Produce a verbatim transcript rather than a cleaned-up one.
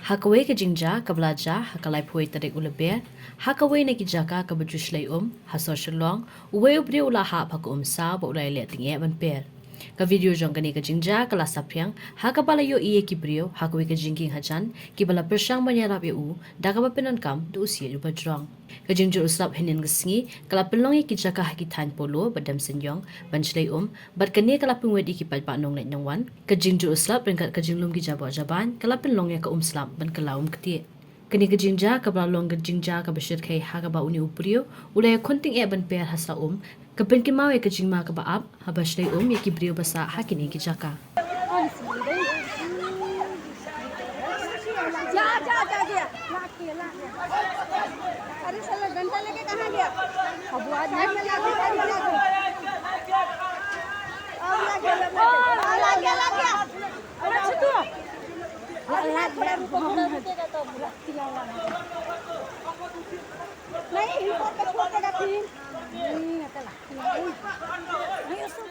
Ha kawei ka jingjia kaba la jia ha ka laiphew tarik u Lber, ha kawei na ki jaka kaba ju shlei um ha sor Shillong, uwei u briew u la hap ha ka um saw bad u la ïaleh tyngeh ban per. Ka video jong kane ka jingjia ka la saphriang ha kaba la ïohi ïa ki briew ha kawei ka jingkieng hajan kiba la pyrshang ban ïarap ïa u da kaba pyndonkam da u siej uba jrong. Ka jingjur u slap hynnin ka sngi ka la pynlong ïa ki jaka ha ki thaiñ Polo bad Damseiñiong ban shlei um, bad kane ka la pynwit ïa ki paidbah nongleit nongwan. Ka jingjur u slap ryngkat ka jinglum ki jaboh jabain ka la pynlong ïa ka um slap ban kylla um ktieh. Kane ka jingjia kaba la long ka jingjia kaba shyrkhei ha kaba une u briew u la ïakhun tyngeh ban per ha sla um, ka pynkynmaw ïa ka jingma kaba ap haba shlei um ïa ki briew ba sah ha kine ki jaka. जा, जा, जा गया। लाग गया, लाग गया। अरे साला, डंडा लेके कहाँ गया? अब वो आज लाग गया, लाग गया, लाग गया। अब लाग गया, लाग गया, लाग गया। अरे छोटू। लाग गया, रुको, थोड़ा रुकेगा तब। नहीं, इनको तो छोड़ देगा फिर। नहीं, नहीं, नहीं, उसको